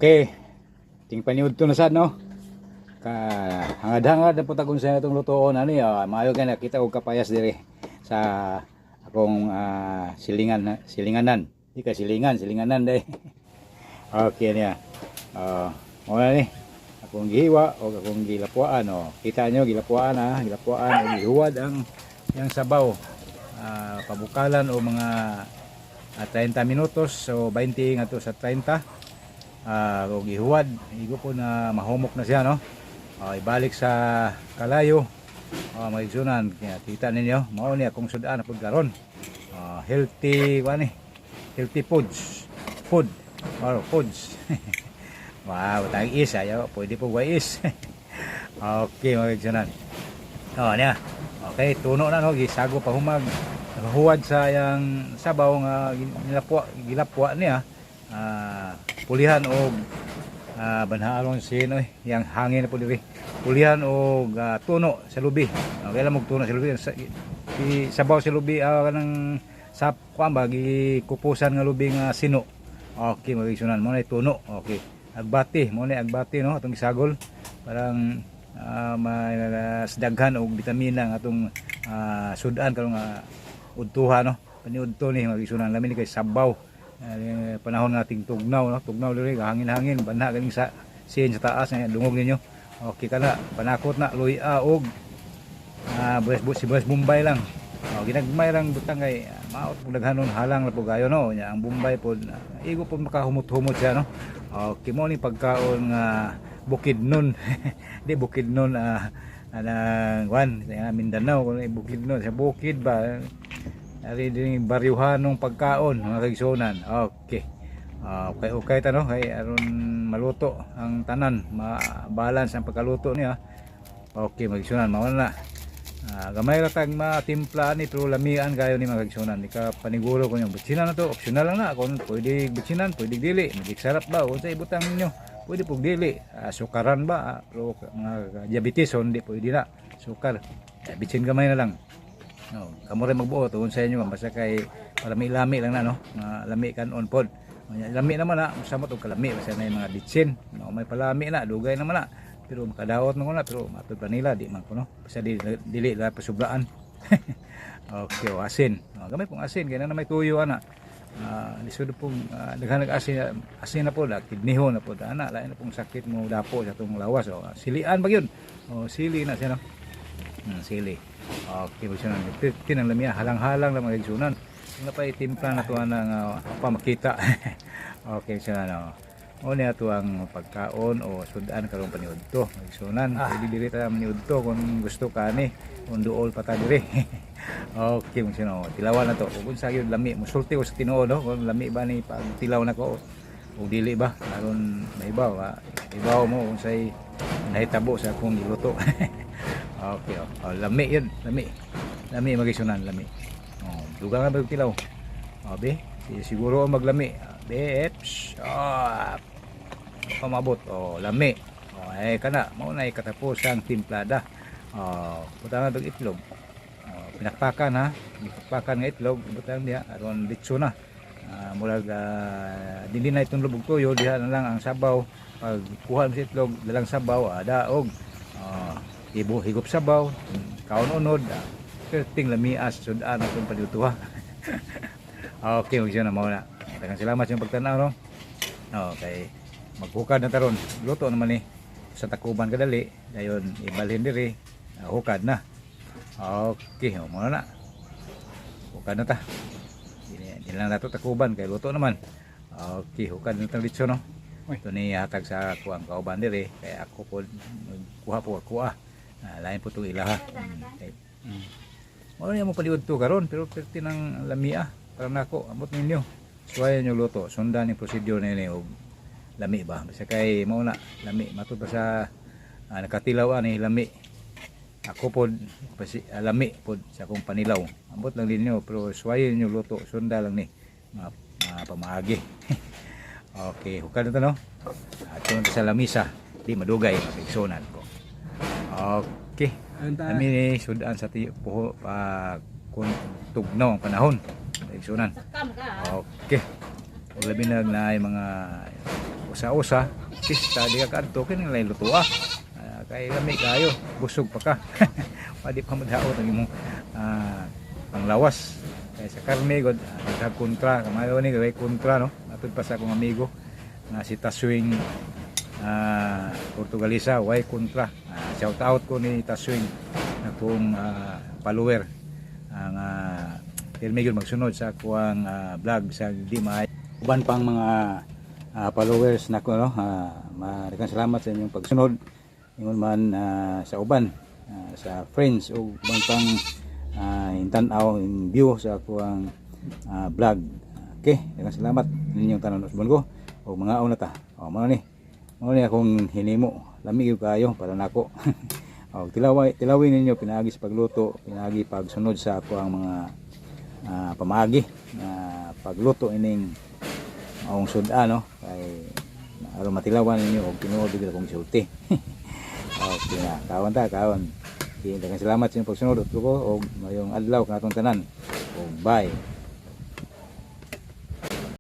Okay. Ting paniudto na sad, no. Ka hangad-hangad na po ta kung sa itong lutoon ani, maayo kay nakita og kapayas diri sa akong silingan, silinganan. Di ka silingan, silinganan day. Okay niya. Mo na ni. Akong gihiwa o akong gilapwaan, oh. Kita nyo, gilapwaan ah, gilapwaan o gihuwad ang yang sabaw. Pabukalan o mga 30 minutos, so 20 ngadto sa 30. Og ihuwad, igo po na mahumok na siya, no. Ibalik sa kalayo. Mga igsunan, kaya kita ninyo, mao ni akong sudan na pud karon. Healthy kuan ni. Healthy foods. Food. Or foods. Wow, tayong is, ayaw, pwede po is. Okay, mga igsunan. Oh, niya. Okay, tuno na, no, gisago pa humag. Huwad sa yang sabaw nga gilapwa, gilapwa niya. Pulihan og banhaalon sin oy, yang hangin na po diri. Pulihan og tuno sa lubi. Okay lang og tuno sa lubi. Sa, si sabaw sa lubi, kanang sa kuan ba, gikupusan nga lubi nga sino. Okay, mga igsunan, mo na tuno. Okay. Agbati, mo na agbati, no, atong gisagol. Parang may daghan og bitamina nga atong sudan karon nga udtuha, no. Paniudto ni, mga igsunan, lami ni kay sabaw. Panahon nga ating tugnaw, no, tugnaw diri, hangin-hangin, banha ganing sa sin sa taas nga dungog ninyo. Okay kana, panakot na luya og si Bres Bombay lang. Oh, ginagmay lang butang kay maot pug daghanon, halang na pug kayo, no. Nya ang Bombay pod, igo pud makahumot-humot siya, no. Okay, mo ni pagkaon nga bukid nun. Di bukid nun, anang kwan sa Mindanao kung bukid nun, sa bukid ba. Ari din baryuhanong pagkaon, mga kaigsunan. Okay. Okay, okay ta, no, kay aron maluto ang tanan, ma-balance ang pagkaluto niya. Okay, mga kaigsunan, mao na. Gamay ra tag matimpla ni pero lamian kayo ni, mga kaigsunan. Di ka paniguro kung yung butsinan na to, optional lang na kung pwede butsinan, pwede dili. Magic sarap ba kung sa ibutang ninyo. Pwede pug dili. Sukaran ba, pero mga diabetes, so hindi pwede na. Sukar. Bitsin gamay na lang. No, kamo rin magbuot kung sa inyo, basta kay para may lami lang na, no. Mga lami kan-on pod. Lami naman na, samot og kalami basta na yung mga bitsin. No, may palami na, dugay naman na. Pero makadaot man ko na, pero matod pa nila di man ko, no. Basta di, dili la pasubraan. Okay, o asin. O, gamay pong asin kay na may tuyo ana. Lisod pong daghan asin, asin na po da, kidneyho na po da ana, lain na pong sakit mo dapo sa atong lawas. O, silian ba yun? O, sili na siya, no. Sili. Okay, magsunan. Tinang lamia, halang-halang lang, mga igsunan. Nga pa timpla na to nga pa makita. Okay, sunan. Oh. O niya to ang pagkaon o sudan karong paniudto. Igsunan, pwede diri ta maniudto kung gusto ka ni. Kung duol pa ta diri. Okay, magsunan. Oh, tilawan na to. Kung sa gyud lami, musulti ko sa tinuod, no? Kung lami ba ni pag tilaw na ko o dili ba, aron maibaw, ibaw mo kung say nahitabo sa akong giluto. Okay, oh. Oh, lami yun, lami. Lami, magisunan, lami. Oh, duga nga ba yung tilaw? Oh, be, siguro maglami. Be, eps. Oh, pamabot. Oh, lami. Oh, eh kana, mao na katapos ang timplada. Oh, butang na itlog. Oh, pinakpakan ha. Pinakpakan nga itlog, butang diha aron litso na. Murag dili na itong lubog tuyo, diha na lang ang sabaw. Pag kuha mo sa itlog, dalang sabaw, daog. Ibo higop sabaw, kaon unod, perting lamias sudan atong paniudtoha. Okay, magsiya na, mao na. Daghang salamat sa inyong pagtanaw, no. Okay. Maghukad na taron. Luto naman ni sa takuban kadali. Dayon ibalhin diri. Hukad na. Okay, oh, mao na. Hukad na ta. Di, di lang nato takuban kay luto naman. Okay, hukad na tang litso, no. Uy. Ito ni hatag sa kuang kauban diri kay ako po kuha po ako ah. Lain po itong ilaha. Okay. Mao niya mo paliud to karon pero perti ng lamia para nako, amot ninyo. Suwayan yung luto, sundan yung procedure nini og lami ba. Basta kay mao na lami matud pa sa nakatilaw ani lami. Ako pod pasi, lami pod sa akong panilaw. Ambot lang ninyo pero suwayan yung luto, sunda lang ni mga, mga pamaagi. Okay, hukad na to, no. Ato na sa lamisa, di madugay magigsunan ko. Okay. Ayun ta. Kami ni sudan sa ti puho pa kung tugnaw ang panahon. Igsunan. Okay. Ug labi na naay mga Usa-usa pista di ka kaadto kini lang lutoa. Kay lami kayo, busog pa ka. Pwede pa madaot ang imong panglawas. Kay sa karne god, daghang kontra, kamayo ni kay kontra, no. Atud pa sa akong amigo nga si Taswing Portugalisa, way kontra. Shout out ko ni Taswing akong follower ang pirmi gyud magsunod sa akuang vlog sa di maay uban pang mga followers nako, no. Maraming salamat sa inyong pagsunod, ingon man sa uban sa friends o uban pang hintan-aw in view sa akuang vlog. Okay, daghang salamat ninyong tanan. Usbon ko o mga una ta o mao ni akong hinimo, lami gyud kayo para nako. O tilaway tilawin ninyo pinaagi sa pagluto, pinaagi pagsunod sa ako ang mga pamaagi na pagluto ining maong suda, no, kay aron matilawan ninyo og tinuod gyud akong sulti. Okay na, kaon ta, kaon. Okay, daghang salamat sa inyong pagsunod ko og mayong adlaw kanatong tanan. Og bye.